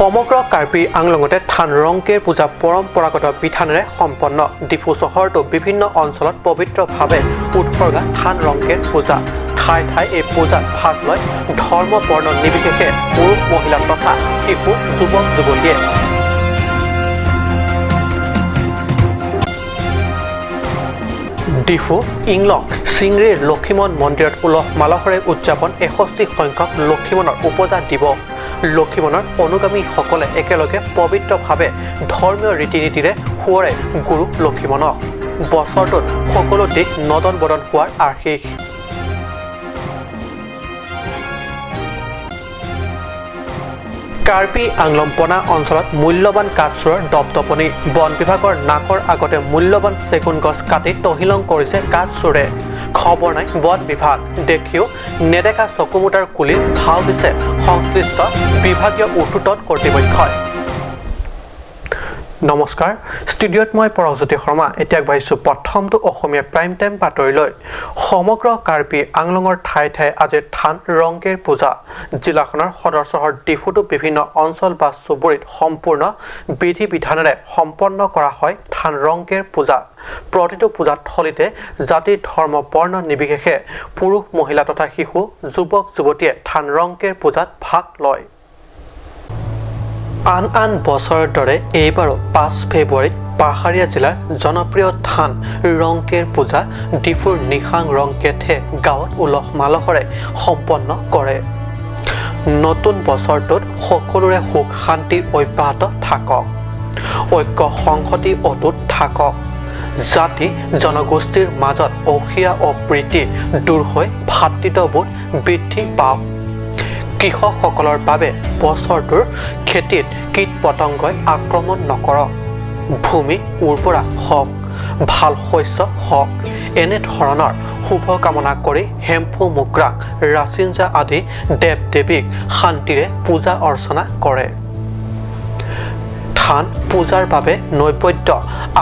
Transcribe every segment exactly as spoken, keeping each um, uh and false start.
সমগ্ৰ কাৰ্বি আংলঙতে থান ৰংকেৰ পূজা পৰম্পৰাগত বিধানেৰে সম্পন্ন। ডিফু চহৰতো বিভিন্ন অঞ্চলত পবিত্ৰভাৱে উৎসৰ্গা থান ৰংকেৰ পূজা। ঠায়ে ঠায়ে এই পূজাত ভাগ লয় ধৰ্ম বৰ্ণ নিৰ্বিশেষে পুৰুষ মহিলা তথা শিশু যুৱক যুৱতীয়ে। ডিফু ইংলং চিংৰিৰ লক্ষীমন মন্দিৰত উলহ মালহেৰে উদযাপন এষষ্ঠি সংখ্যক লক্ষীমনৰ উপজা দিৱস। লক্ষীমনৰ অনুগামীসকলে একেলগে পবিত্ৰভাৱে ধৰ্মীয় ৰীতি নীতিৰে সোঁৱৰে গুৰু লক্ষীমনক। বছৰটোত সকলো দিশ নদন বদন হোৱাৰ আৰ্হিষ। কাৰ্বি আংলং পনা অঞ্চলত মূল্যৱান কাঠ চোৰৰ দপদপনি। বন বিভাগৰ নাকৰ আগতে মূল্যৱান চেগুন গছ কাটি তহিলং কৰিছে কাঠ চোৰে। খবৰ নাই বন বিভাগ, দেখিও নেদেখা চকুমুটাৰ কুলি ভাও দিছে সংশ্লিষ্ট বিভাগীয় ঊৰ্ধ্বতন কৰ্তৃপক্ষই। নমস্কাৰ, ষ্টুডিঅ'ত মই পৰশজ্যোতি শৰ্মা। এতিয়া আগবাঢ়িছো প্ৰথমটো অসমীয়া প্ৰাইম টাইম বাতৰিলৈ। সমগ্ৰ কাৰ্বি আংলঙৰ ঠায়ে ঠায়ে আজি থান ৰংকেৰ পূজা। জিলাখনৰ সদৰ চহৰ ডিফুতো বিভিন্ন অঞ্চল বা চুবুৰীত সম্পূৰ্ণ বিধি বিধানেৰে সম্পন্ন কৰা হয় থান ৰংকেৰ পূজা। প্ৰতিটো পূজাত থলীতে জাতি, ধৰ্ম, বৰ্ণ নিৰ্বিশেষে পুৰুষ, মহিলা তথা শিশু, যুৱক যুৱতীয়ে থান ৰংকেৰ পূজাত ভাগ লয়। আন আন বছৰৰ দৰে এইবাৰো পাঁচ ফেব্ৰুৱাৰীত পাহাৰীয়া জিলাৰ জনপ্ৰিয় থান ৰংকেৰ পূজা ডিফুৰ নিহাং ৰংকেথে গাঁৱত উলহ মালহেৰে সম্পন্ন কৰে। নতুন বছৰটোত সকলোৰে সুখ শান্তি অব্যাহত থাকক, ঐক্য সংহতি অটুট থাকক, জাতি জনগোষ্ঠীৰ মাজত অহিয়া অপ্ৰীতি দূৰ হৈ ভাতৃত্ববোধ বৃদ্ধি পাওক। কৃষকসকলৰ বাবে বছৰটোৰ খেতিত কীট পতংগই আক্ৰমণ নকৰক, ভূমি উৰ্বৰা হওক, ভাল শস্য হওক, এনেধৰণৰ শুভকামনা কৰি হেম্ফু মুক্ৰাং, ৰাচিঞ্জা আদি দেৱ দেৱীক শান্তিৰে পূজা অৰ্চনা কৰে। থান পূজাৰ বাবে নৈবেদ্য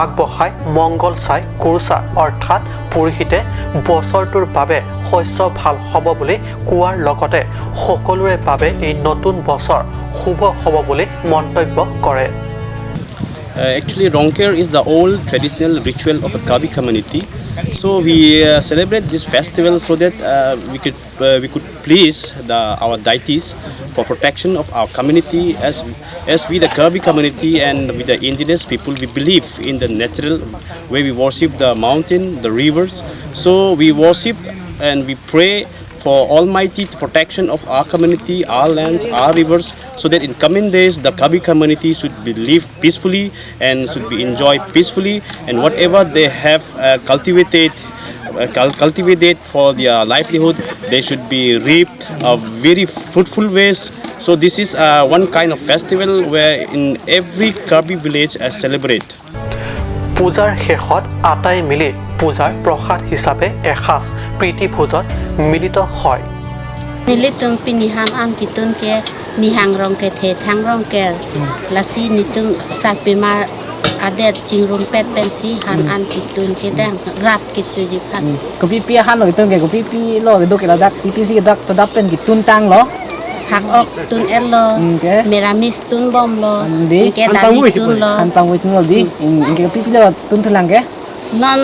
আগবঢ়াই মংগল চাই কুৰ্চা অৰ্থাৎ পুৰোহিতে বছৰটোৰ বাবে শস্য ভাল হ'ব বুলি কোৱাৰ লগতে সকলোৰে বাবে এই নতুন বছৰ শুভ হ'ব বুলি মন্তব্য কৰে। Uh, actually, Rongker is the old traditional ritual of the Karbi community. So we uh, celebrate this festival so that uh, we could uh, we could please the, our deities for protection of our community. As as we the Karbi community and with the indigenous people, we believe in the natural way we worship the mountain, the rivers. So we worship and we pray for Almighty protection of our community, our lands, our rivers, so that in coming days the Karbi community should be live peacefully and should be enjoyed peacefully, and whatever they have uh, cultivated, uh, cul- cultivated for their livelihood, they should be reaped uh, very fruitful ways. So this is uh, one kind of festival where in every Karbi village uh, celebrate. পূজাৰ শেষত আটাই মিলি পূজাৰ প্ৰসাদ হিচাপে এসাঁজ প্ৰীতি ভোজত মিলিত হয়। Nelitum pini han an kitun ke nihang rong ke the thang rong ke lasi nelitum sarpimar adet chingrum pet pensi han an kitun ke dang rat ke chuji phan. Kopi pi han lo kitun ke kopi pi lo kedo ke ladak pi pi si kedak todap pen kitun tang lo. Hak ok tun el lo, Hmm, okay. Meramis tun bom lo, Hmm, di. Ke dali tun lo. Han pangwe tun lo di. Hmm, ke pi pi lo tun thulang ke. Non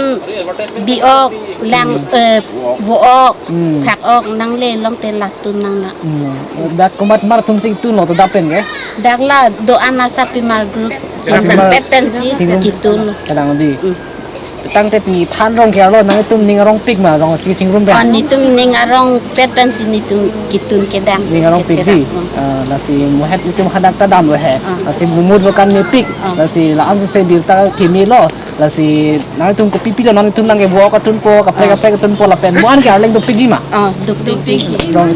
bi ok lang eh, vo ok Hmm. Thak ok nang le long te latun nang la. Hmm. Dak komat mar thum sing tun lo todap pen ke. Dak la do ana sarpimar group Sarpimar. Pet pensi Chingrum. Kitun lo. Kadang di. Tangte pini than rong ke lo nangtum ning arong pik ma rong si chingrum pen. On nelitum ning arong pet pensi nelitum kitun ke dang. Ning arong pik di. Ah, lasi muhet nelitum hadak ta dam lo he. Lasi bumut lo kan me pik. Lasi la ansu se birta kimi lo. Lasi nangtum kopi pi lo nangtum nang ke buah ka tun po, kaprek kaprek tun po lapen. Muan ke arleng do pik ji ma. Oh, duk pik pik. Rong.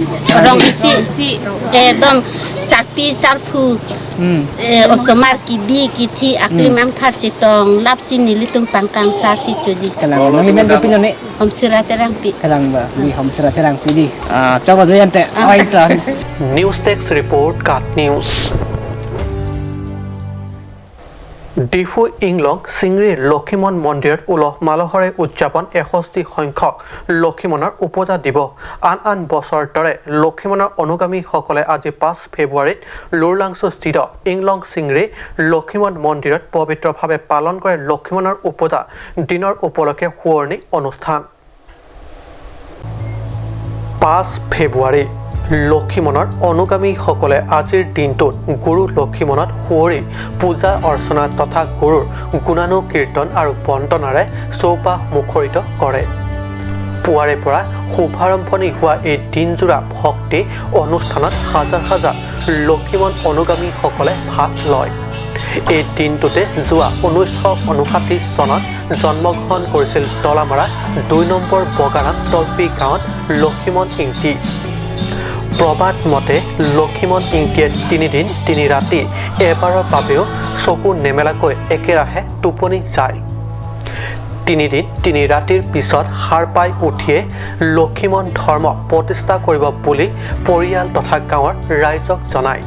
Rong isi. Eh, dong sarpi sarphu. Hmm. Eh, osomar kibi kithi akli mang phar chetong lapsi nelitum pangkang sar si chuji. Kalang nang men kopi lo ne. Homsira terang pi. Kalang ba, di Homsira terang pi di. Ah, coba deh ante. Oi tan. News desk report, cut news. Diphu ইংলং চিংৰি লক্ষীমন মন্দিৰত উলহ মালহৰে উদযাপন এষষ্ঠি সংখ্যক লক্ষীমনৰ উপজা দিৱস। আন আন বছৰ দৰে লক্ষীমনৰ অনুগামীসকলে আজি পাঁচ ফেব্ৰুৱাৰীত লুৰলাংচুস্থিত ইংলং চিংৰি লক্ষীমন মন্দিৰত পবিত্ৰভাৱে পালন কৰে লক্ষীমনৰ উপজা দিনৰ উপলক্ষে সোঁৱৰণী অনুষ্ঠান। পাঁচ ফেব্ৰুৱাৰী। লক্ষীমনৰ অনুগামীসকলে আজিৰ দিনটোত গুৰু লক্ষীমনত সুঁৱৰি পূজা অৰ্চনা তথা গুৰুৰ গুণানুকীৰ্তন আৰু বন্দনাৰে চৌপাশ মুখৰিত কৰে। পুৱাৰে পৰা শুভাৰম্ভণি হোৱা এই দিনজোৰা ভক্তি অনুষ্ঠানত হাজাৰ হাজাৰ লক্ষীমন অনুগামীসকলে ভাগ লয়। এই দিনটোতে যোৱা ঊনৈছশ ঊনষাঠি চনত জন্মগ্ৰহণ কৰিছিল দলামাৰা দুই নম্বৰ বগাৰাম তলপি গাঁৱত লক্ষীমন ইংতি। প্ৰবাদ মতে লক্ষীমন ইংতিয়ে তিনিদিন তিনি ৰাতি এবাৰৰ বাবেও চকু নেমেলাকৈ একেৰাহে টোপনি যায়। তিনিদিন তিনি ৰাতিৰ পিছত সাৰ পাই উঠিয়ে লক্ষীমন ধৰ্ম প্ৰতিষ্ঠা কৰিব বুলি পৰিয়াল তথা গাঁৱৰ ৰাইজক জনায়।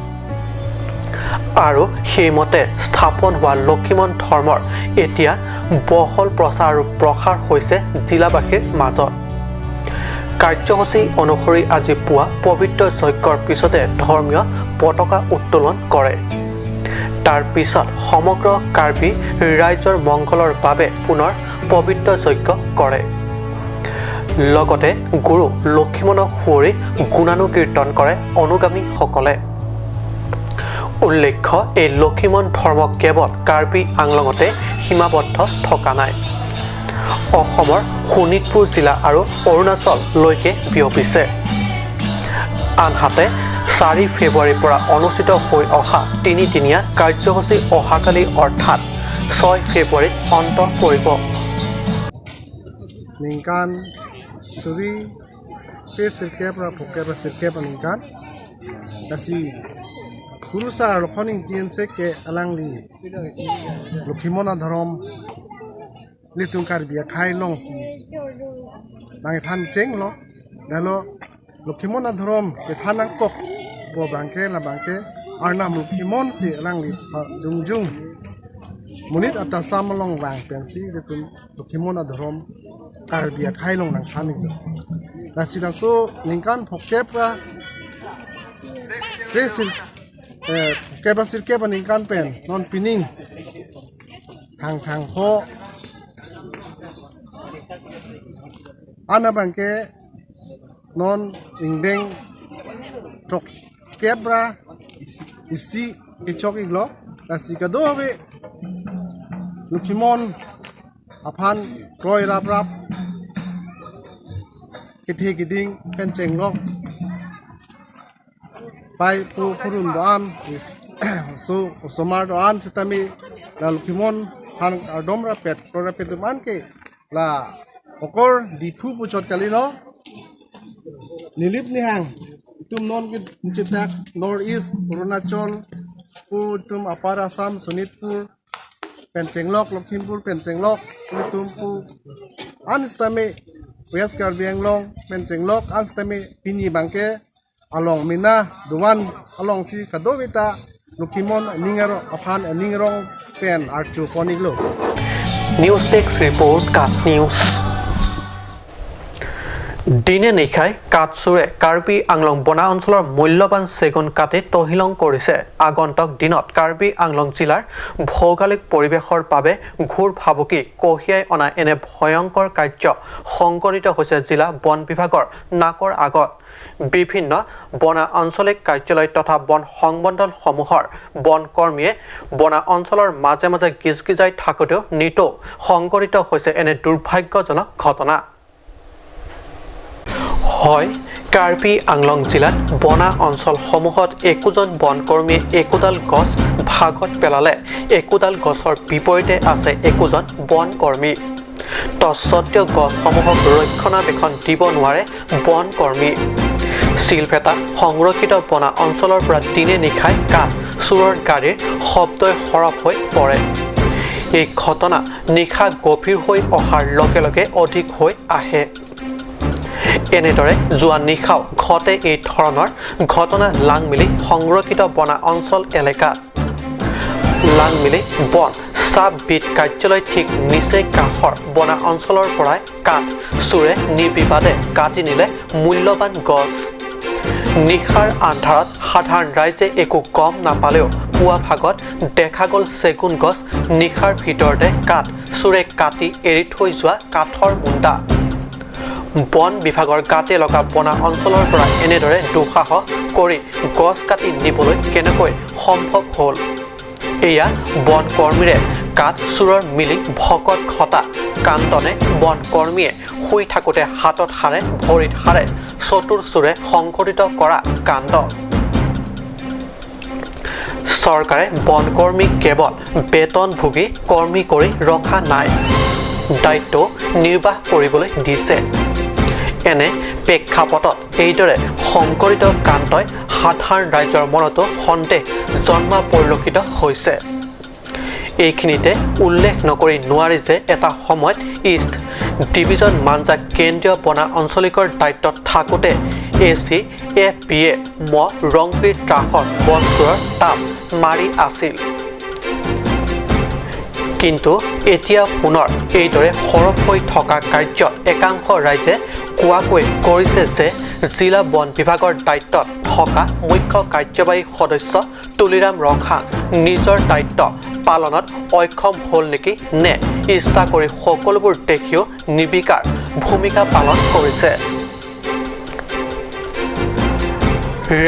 আৰু সেইমতে স্থাপন হোৱা লক্ষীমন ধৰ্মৰ এতিয়া বহল প্ৰচাৰ আৰু প্ৰসাৰ হৈছে জিলাবাসীৰ মাজত। কাৰ্যসূচী অনুসৰি আজি পুৱা পবিত্ৰ যজ্ঞৰ পিছতে ধৰ্মীয় পতাকা উত্তোলন কৰে। তাৰ পিছত সমগ্ৰ কাৰ্বি ৰাইজৰ মংগলৰ বাবে পুনৰ পবিত্ৰ যজ্ঞ কৰে। লগতে গুৰু লক্ষীমনক সুঁৱৰি গুণানুকীৰ্তন কৰে অনুগামীসকলে। উল্লেখ্য, এই লক্ষীমন ধৰ্ম কেৱল কাৰ্বি আংলঙতে সীমাবদ্ধ থকা নাই। অসমৰ শোণিতপুৰ জিলা আৰু অৰুণাচললৈকে বিয়পিছে। আনহাতে চাৰি ফেব্ৰুৱাৰীৰ পৰা অনুষ্ঠিত হৈ অহা তিনিদিনীয়া কাৰ্যসূচী অহাকালি অৰ্থাৎ ছয় ফেব্ৰুৱাৰীত অন্ত পৰিব। Ningkan suri pe sirkep ra phokep ra sirkep aningkan. Lasi Guru Sar Lokhon Ingti Ense ke alangli Lokhimon adhorom ilitum Karbi akhei alongsi nangthan chenglo. Lalo Lokhimon adhorom kethan nangkok pu abangke labangke Arnam Lokhimon si alangli jongjong monit atasam along vang pensi ilitum Lokhimon adhorom Karbi akhei along nangthan iklo. Lasi laso ningkan phokep ra pe sir, eh, phokep ra sirkep aningkan pen non pining Thangthang pho an abangke non ingdeng throkkep ra isi kechok iklo. Lasi kadokave Lokhimon aphan kroi raprap kethe keding pen chenglok pai pu purun do-an, is, so osomar do-an sitame la Lokhimon aphan kardom rapet kroi rapet atum an ke la okor Diphu puchot kalilo. Nilip nihang itum non ke nchitak North East, Arunachal pu itum Upper Assam, Sonitpur, pen chenglok, Lakhimpur pen chenglok, itum pu an sitame West Karbi Anglong pen chenglok an sitame pini abangke along mena do-an alongsi kadokave ta Lokhimon aning arong aphan aning arong pen archo pon iklo. News Desk Report, KAT News. দিনে নিশাই কাঠচোৰে কাৰ্বি আংলং বনা অঞ্চলৰ মূল্যৱান চেগুন কাটি তহিলং কৰিছে। আগন্তুক দিনত কাৰ্বি আংলং জিলাৰ ভৌগোলিক পৰিৱেশৰ বাবে ঘোৰ ভাবুকি কঢ়িয়াই অনা এনে ভয়ংকৰ কাৰ্য সংঘটিত হৈছে জিলা বন বিভাগৰ নাকৰ আগত। বিভিন্ন বনা আঞ্চলিক কাৰ্যালয় তথা বন সংমণ্ডলসমূহৰ বন কৰ্মীয়ে বনা অঞ্চলৰ মাজে মাজে গিজগিজাই থাকোঁতেও নিতৌ সংঘটিত হৈছে এনে দুৰ্ভাগ্যজনক ঘটনা। হয়, কাৰ্বি আংলং জিলাত বনা অঞ্চলসমূহত একোজন বন কৰ্মীয়ে একোডাল গছ ভাগত পেলালে একোডাল গছৰ বিপৰীতে আছে একোজন বন কৰ্মী। তৎসত্ত্বেও গছসমূহক ৰক্ষণাবেক্ষণ দিব নোৱাৰে বন কৰ্মী। চিলভেটা সংৰক্ষিত বনা অঞ্চলৰ পৰা দিনে নিশাই কাঠ চোৰৰ গাড়ীৰ শব্দই সৰব হৈ পৰে। এই ঘটনা নিশা গভীৰ হৈ অহাৰ লগে লগে অধিক হৈ আহে। এনেদৰে যোৱা নিশাও ঘটে এই ধৰণৰ ঘটনা লাংমিলি সংৰক্ষিত বনা অঞ্চল এলেকাত। লাংমিলি বন চাব বিট কাৰ্যালয় ঠিক নিচেই কাষৰ বনা অঞ্চলৰ পৰাই কাঠ চোৰে নিৰ্বিবাদে কাটি নিলে মূল্যৱান গছ। নিশাৰ আন্ধাৰত সাধাৰণ ৰাইজে একো গম নাপালেও পুৱা ভাগত দেখা গ'ল চেগুন গছ নিশাৰ ভিতৰতে কাঠ চোৰে কাটি এৰি থৈ যোৱা কাঠৰ মুণ্ডা। বন বিভাগৰ গাতে লগা বনা অঞ্চলৰ পৰা এনেদৰে দুঃসাহস কৰি গছ কাটি নিবলৈ কেনেকৈ সম্ভৱ হ'ল? এয়া বন কৰ্মীৰে কাঠ চোৰৰ মিলি ভকত ঘটা কাণ্ড নে বন কৰ্মীয়ে শুই থাকোঁতে হাতত সাৰে, ভৰিত সাৰে চতুৰ চোৰে সংঘটিত কৰা কাণ্ড? চৰকাৰে বন কৰ্মীক কেৱল বেতনভোগী কৰ্মী কৰি ৰখা নাই, দায়িত্ব নিৰ্বাহ কৰিবলৈ দিছে। এনে প্ৰেক্ষাপটত এইদৰে সংঘটিত কাণ্ডই সাধাৰণ ৰাইজৰ মনতো সন্দেহ জন্মা পৰিলক্ষিত হৈছে। এইখিনিতে উল্লেখ নকৰি নোৱাৰি যে এটা সময়ত ইষ্ট ডিভিজন মাঞ্জা কেন্দ্ৰীয় বনা আঞ্চলিকৰ দায়িত্বত থাকোঁতে এ চি এফ বি এ ম ৰংপিৰ ত্ৰাসত বন চোৰৰ তাপ মাৰি আছিল। কিন্তু এতিয়া পুনৰ এইদৰে সৰব হৈ থকা কাৰ্যত একাংশ ৰাইজে কোৱাকৈ কৰিছে যে জিলা বন বিভাগৰ দায়িত্বত থকা মুখ্য কাৰ্যবাহী সদস্য তুলিৰাম ৰংহাং নিজৰ দায়িত্ব পালনত অক্ষম হ'ল নেকি নে ইচ্ছা কৰি সকলোবোৰ দেখিও নিৰ্বিকাৰ ভূমিকা পালন কৰিছে।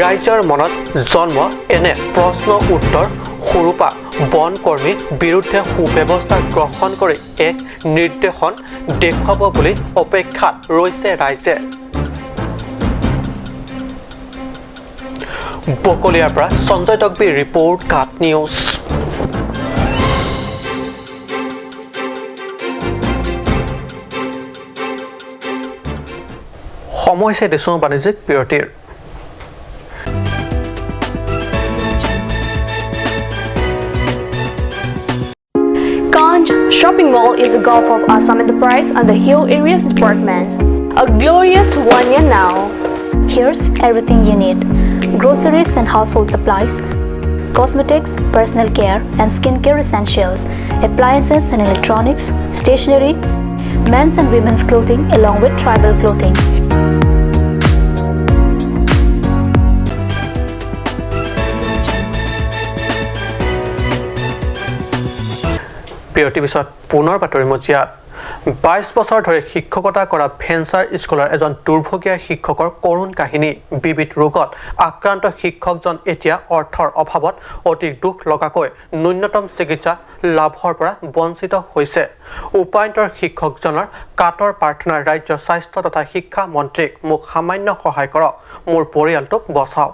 ৰাইজৰ মনত জন্ম এনে প্ৰশ্ন উত্তৰ স্বৰূপা বন কৰ্মীৰ বিৰুদ্ধে সুব্যৱস্থা গ্ৰহণ কৰি এক নিৰ্দেশন দেখুৱাব বুলি অপেক্ষাত ৰৈছে ৰাইজে। বকলিয়াৰ পৰা সঞ্জয় তকবীৰ ৰিপৰ্ট, কাট নিউজ। সময় হৈছে দেশৰ বাণিজ্যিক বিৰতিৰ। Kanj Shopping Mall is a gulf of Assam Enterprise and the Hill Areas Department. A glorious one year now. Here's everything you need: groceries and household supplies, cosmetics, personal care, and skincare essentials, appliances and electronics, stationery, men's and women's clothing, along with tribal clothing. বিৰতিৰ পিছত পুনৰ বাতৰি মজিয়াত। বাইছ বছৰ ধৰি শিক্ষকতা কৰা ভেঞ্চাৰ স্কুলৰ এজন দুৰ্ভগীয়া শিক্ষকৰ কৰুণ কাহিনী। বিবিধ ৰোগত আক্ৰান্ত শিক্ষকজন এতিয়া অৰ্থৰ অভাৱত অতি দুখ লগাকৈ ন্যূনতম চিকিৎসা লাভৰ পৰা বঞ্চিত হৈছে। উপায়ন্তৰ শিক্ষকজনৰ কাতৰ প্ৰাৰ্থনা ৰাজ্য স্বাস্থ্য তথা শিক্ষা মন্ত্ৰীক, "মোক সামান্য সহায় কৰক, মোৰ পৰিয়ালটোক বচাওক।"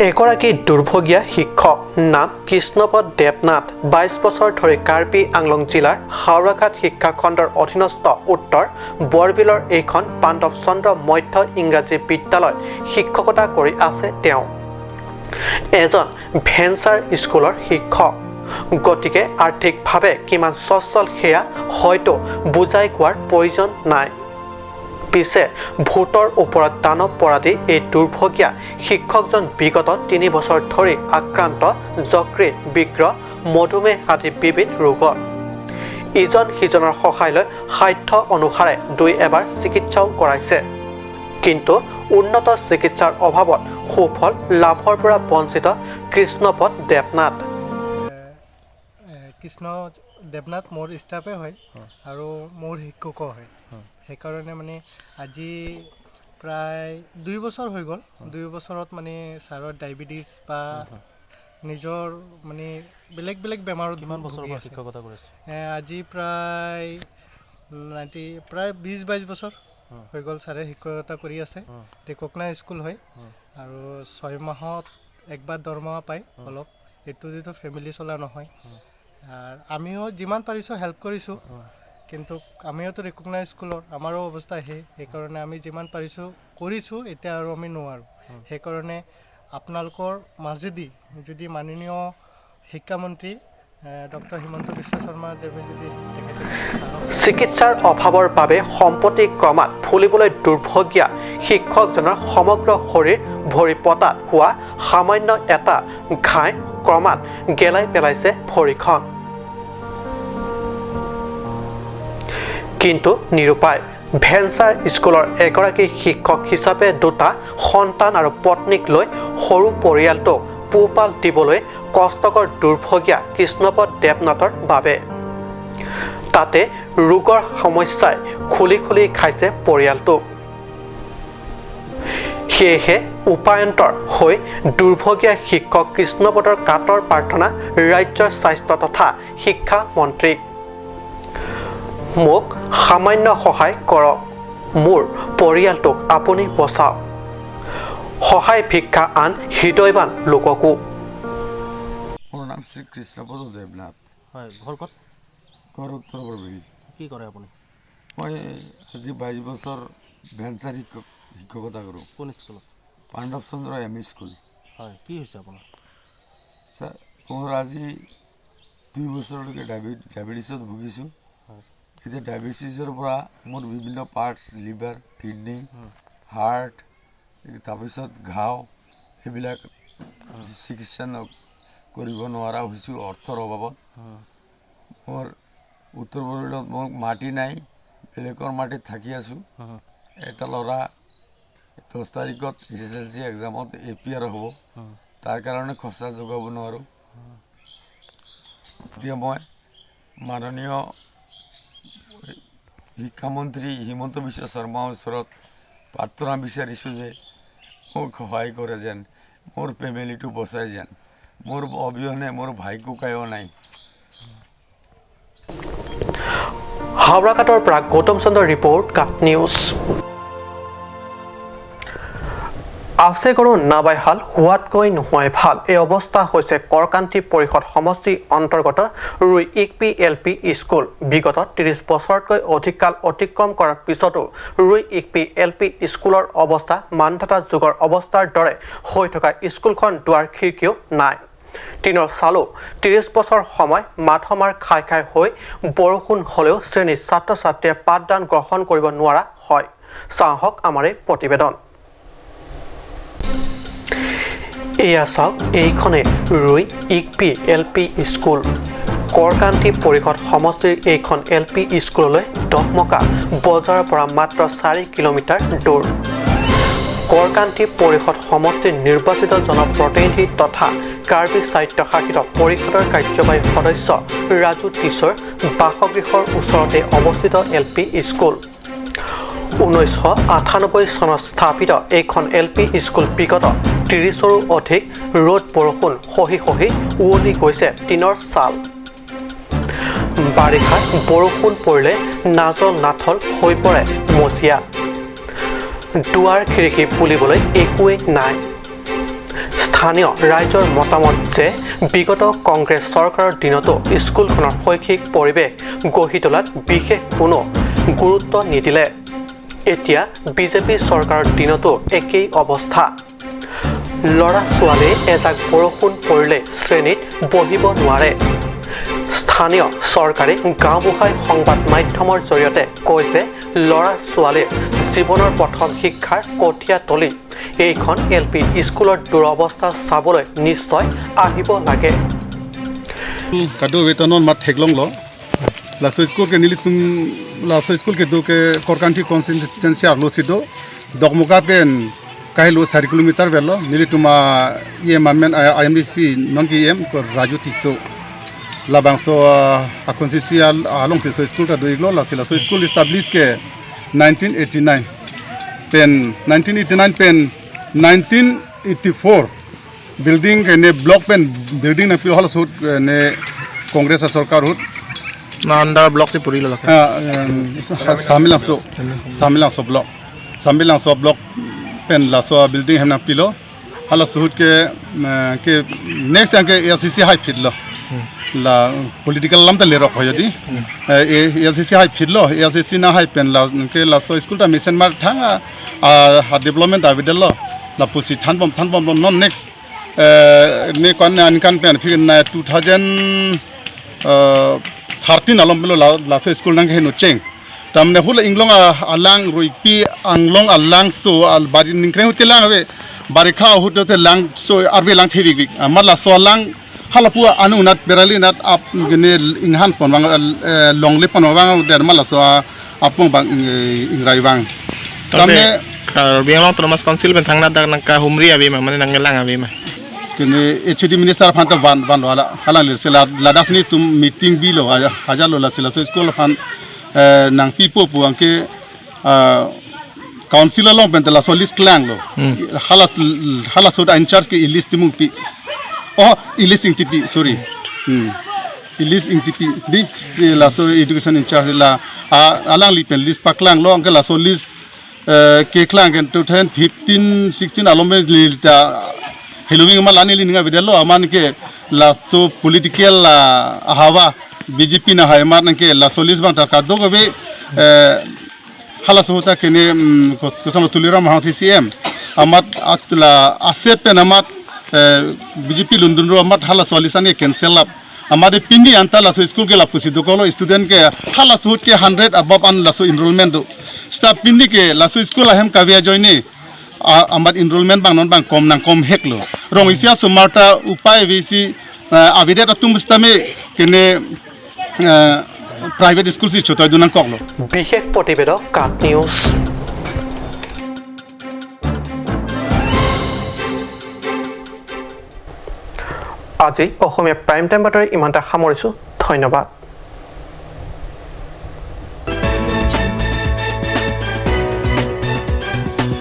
এগৰাকী দুৰ্ভগীয়া শিক্ষক, নাম কৃষ্ণপদ দেৱনাথ, বাইছ বছৰ ধৰি কাৰ্বি আংলং জিলাৰ হাওৰাঘাট শিক্ষাখণ্ডৰ অধীনস্থ উত্তৰ বৰবিলৰ এইখন পাণ্ডৱ চন্দ্ৰ মধ্য ইংৰাজী বিদ্যালয়ত শিক্ষকতা কৰি আছে তেওঁ। এজন ভেঞ্চাৰ স্কুলৰ শিক্ষক, গতিকে আৰ্থিকভাৱে কিমান সচ্ছল সেয়া হয়তো বুজাই কোৱাৰ প্ৰয়োজন নাই। পিছে ভূতৰ ওপৰত দানৱ পৰা দি এই দুৰ্ভগীয়া শিক্ষকজন বিগত তিনি বছৰ ধৰি আক্ৰান্ত যকৃত, বৃক্ক, মধুমেহ আদি বিবিধ ৰোগত। ইজন সিজনৰ সহায় লৈ সাধ্য অনুসাৰে দুই এবাৰ চিকিৎসাও কৰাইছে, কিন্তু উন্নত চিকিৎসাৰ অভাৱত সুফল লাভৰ পৰা বঞ্চিত কৃষ্ণপদ দেৱনাথ। এ, কৃষ্ণ দেৱনাথ মোৰ ষ্টাফে হয়। হয়। আৰু মোৰ শিক্ষকো হয়। হয়। সেইকাৰণে মানে আজি প্ৰায় দুই বছৰ হৈ গ'ল। হয়। দুই বছৰত মানে ছাৰৰ ডায়েবেটিছ বা হয়, হয়। নিজৰ মানে বেলেগ বেলেগ বেমাৰত কিমান ভু-, বছৰৰ ভুগি পৰা আছে। শিক্ষকতা কৰিছে? এ, আজি প্ৰায় নাইণ্টি, প্ৰায় বিছ বাইছ বছৰ হয়। হৈ গ'ল ছাৰে শিক্ষকতা কৰি আছে। হয়। ৰিকগনাইজ স্কুল হয়। হয়। আৰু ছয় মাহত একবাৰ দৰমহা পায় হয়। অলপ। এইটো দিতো ফেমিলি চলা নহয়। হয়। আৰু আমিও যিমান পাৰিছোঁ হেল্প কৰিছোঁ। হয়। কিন্তু আমিওতো ৰিকগনাইজ স্কুলৰ, আমাৰো অৱস্থা সেই, সেইকাৰণে আমি যিমান পাৰিছোঁ কৰিছোঁ, এতিয়া আৰু আমি নোৱাৰোঁ। হয়। সেইকাৰণে আপোনালোকৰ মাজেদি যদি মাননীয় শিক্ষামন্ত্ৰী, এ, ডক্টৰ হিমন্ত বিশ্ব শৰ্মা দেৱে যদি তেখেতে চিকিৎসাৰ অভাৱৰ বাবে সম্প্ৰতি ক্ৰমাৎ ফুলিবলৈ দুৰ্ভগীয়া শিক্ষকজনৰ সমগ্ৰ শৰীৰ ভৰি পতাত হোৱা সামান্য এটা ঘাই ক্ৰমাৎ গেলাই পেলাইছে ভৰিখন। কিন্তু নিৰুপায়। ভেঞ্চাৰ স্কুলৰ এগৰাকী শিক্ষক হিচাপে দুটা সন্তান আৰু পত্নীক লৈ সৰু পৰিয়ালটোক পোহপাল দিবলৈ কষ্টকৰ দুৰ্ভগীয়া কৃষ্ণপদ দেৱনাথৰ বাবে। তাতে ৰোগৰ সমস্যাই খুলি খুলি খাইছে পৰিয়ালটোক। সেয়েহে উপায়ন্তৰ হৈ দুৰ্ভগীয়া শিক্ষক কৃষ্ণপদৰ কাতৰ প্ৰাৰ্থনা ৰাজ্যৰ স্বাস্থ্য তথা শিক্ষা মন্ত্ৰীক। "মোক সামান্য সহায় কৰক, মোৰ পৰিয়ালটোক আপুনি বচাওক। সহায় ভিক্ষা আন হৃদয়ৱান লোককো।" মোৰ নাম শ্ৰী কৃষ্ণপদ দেৱনাথ। হয়, ঘৰ ক'ত? ঘৰ উত্তৰ বৰবিল। কি কৰে আপুনি? মই আজি বাইছ বছৰ ভেঞ্চাৰ শিক্ষক, শিক্ষকতা কৰোঁ। কোন স্কুলত? পাণ্ডৱ চন্দ্ৰ এম ই স্কুল। হয়, কি হৈছে আপোনাৰ? ছাৰ, মোৰ আজি দুই বছৰলৈকে ডায়বে-, ডায়েবেটিছত ভুগিছোঁ। হয়। এতিয়া ডায়েবেটিছৰ পৰা মোৰ বিভিন্ন পাৰ্টছ, লিভাৰ, কিডনী, হুম। হাৰ্ট, তাৰপিছত ঘাও, এইবিলাক হুম। চিকিৎসা ন-, কৰিব নোৱাৰা হৈছোঁ অৰ্থৰ অভাৱত। হুম। মোৰ উত্তৰ বৰবিলত মোৰ মাটি নাই, বেলেগৰ মাটিত থাকি আছোঁ। হুম। এটা ল'ৰা দহ তাৰিখত এইচ এছ এল চি এক্সামত এপিয়াৰ হ'ব, হুম। তাৰ কাৰণে খৰচা যোগাব নোৱাৰোঁ। হুম। এতিয়া মই মাননীয় শিক্ষামন্ত্ৰী হিমন্ত বিশ্ব শৰ্মাৰ ওচৰত প্ৰাৰ্থনা বিচাৰিছোঁ যে মোক সহায় কৰে যেন, মোৰ ফেমিলিটো বচাই যেন, মোৰ অবিহনে মোৰ ভাই ককাইও নাই। হাওৰাঘাটৰ পৰা গৌতম চন্দ্ৰ ৰিপৰ্ট, কাট নিউজ। আছে গৰু নাবাই হাল, হোৱাতকৈ নোহোৱাই ভাল। এই অৱস্থা হৈছে কৰকান্থী পৰিষদ সমষ্টিৰ অন্তৰ্গত ৰুই ইকপি এল পি স্কুল। বিগত ত্ৰিশ বছৰতকৈ অধিক কাল অতিক্ৰম কৰাৰ পিছতো ৰুই ইকপি এল পি স্কুলৰ অৱস্থা মান্ধাতা যুগৰ অৱস্থাৰ দৰে হৈ থকা স্কুলখন দুৱাৰ খিৰিকীও নাই। টিনৰ চালো। ত্ৰিশ বছৰ সময় মাধমাৰ খাই খাই হৈ বৰষুণ হ'লেও শ্ৰেণীৰ ছাত্ৰ ছাত্ৰীয়ে পাঠদান গ্ৰহণ কৰিব নোৱাৰা হয়। চাওঁ আহক আমাৰ এই প্ৰতিবেদন। এয়া চাওক, এইখনে ৰুই ইকপি এল পি স্কুল। কৰকান্থী পৰিষদ সমষ্টিৰ এইখন এল পি স্কুললৈ ডকমকা বজাৰৰ পৰা মাত্ৰ চাৰি কিলোমিটাৰ দূৰ। কৰকান্থী পৰিষদ সমষ্টিৰ নিৰ্বাচিত জনপ্ৰতিনিধি তথা কাৰ্বি স্বায়ত্তশাসিত পৰিষদৰ কাৰ্যবাহী সদস্য ৰাজু টিছৰ বাসগৃহৰ ওচৰতে অৱস্থিত এল পি স্কুল। ঊনৈছশ আঠানব্বৈ চনত স্থাপিত এইখন এল পি স্কুল বিগত ত্ৰিশৰো অধিক ৰ'দ বৰষুণ সহি সহি উৱলি গৈছে টিনৰ চাল। বাৰিষাত বৰষুণ পৰিলে নাজল নাথল হৈ পৰে মজিয়া। দুৱাৰ খিৰিকী বুলিবলৈ একোৱেই নাই। স্থানীয় ৰাইজৰ মতামত যে বিগত কংগ্ৰেছ চৰকাৰৰ দিনতো স্কুলখনৰ শৈক্ষিক পৰিৱেশ গঢ়ি তোলাত বিশেষ কোনো গুৰুত্ব নিদিলে। এতিয়া বিজেপি চৰকাৰৰ দিনতো একেই অৱস্থা। ল'ৰা ছোৱালীয়ে এজাক বৰষুণ পৰিলে শ্ৰেণীত বহিব নোৱাৰে। স্থানীয় চৰকাৰী গাঁওবুঢ়াই সংবাদ মাধ্যমৰ জৰিয়তে কয় যে ল'ৰা ছোৱালীৰ জীৱনৰ প্ৰথম শিক্ষাৰ কঠীয়াতলী এইখন এল পি স্কুলৰ দুৰৱস্থা চাবলৈ নিশ্চয় আহিব লাগে। Kado wetanon mat theklonglo. Laso school ke nelitum, laso school kedo ke Korkanthi constituency arlo si do. Dokmoka pen kahelo sari kilometer velo. Nelitum a E M amen, a, I M D C non ke E M ko Raju Tisso. Labangso, a, a constituency al-, alongsi laso school ta do-iklo, lasi laso school establish ke nineteen eighty-nine. Pen nineteen eighty-nine pen nineteen eighty-four building ke ne block pen building nangpilo, halaso ahut, eh, ne Congress asorkar ahut. Na under block si purilo lake. Ah, em, Sa-, Samilangso, Samilangso block. Samilangso block pen laso building hem nangpilo. Halaso ahut ke, eh, ke next yang ke A R C C hai phitlo. Hmm. La political alam ta lerok hoyodi. Hmm. Eh, A R C C hai phitlo, A R C C nahai pen la ke laso school ta mission mar thang a, a, a development avedetlo. Lapusi thanbom, thanbomlo non next, eh, ne kon ne ankan pen phir na two thousand, eh, thirteen along pilo la, laso school nangkeheno cheng. Tamne hula inglong a, alang Ruipi anglong alangso al bari ningkreng ahut kelang ave. Barikha ahut te lang so arve lang thevik vik. Amat laso alang halapu anung nat berali nat ap kene inghan pon vang, eh, longle pon vang der amat laso a- apung bang ing- ingrai vang. Tangte Tamne Karbi Anglong Autonomous Council pen thangnat dak nangkahumri ave ma, mane nangkelang ave ma? Kene H O D minister aphan ta van van wala halang lir sila ladak ni tum meeting bilo haja haja lo la sila so school aphan, eh, nangpipo pu anke, ah, council along pen ta laso list klanglo. Hmm. Hala halaso da in charge ke Elis Timungpi. Oh, Elis Ingtipi, sorry. Hmm. Elis Ingtipi. Di, di laso education in charge la, ah, alangli pen list paklanglo anke laso list, eh, keklang ke two thousand fifteen sixteen along pen li ta heloving ma lani li ninga vedetlo amat ke laso political, ah, ahava B J P nahai amat anke laso list bang ta kadokave, eh, halaso ahut ta kene, mm, kos- kosonlo Tuliram Ronghang C C M. Amat atla aset pen amat, eh, B J P lundunro amat halaso a list an ke cancel up. Amat pini anta laso school ke lapusi dokoklo student ke halaso ahut ke hundred above an laso enrollment do. Seta pini ke laso school ahem kave ajoine, a- amat enrollment bang non bang kom nangkom heklo. Rong isi asomar ta upai ave si, eh, avedet atum sitame kene, eh, private school si chotoi dun nangkoklo. বিশেষ প্ৰতিবেদক কাট নিউজ। আজি Asamiya prime time বাতৰি ইমানতে সামৰিছোঁ। ধন্যবাদ।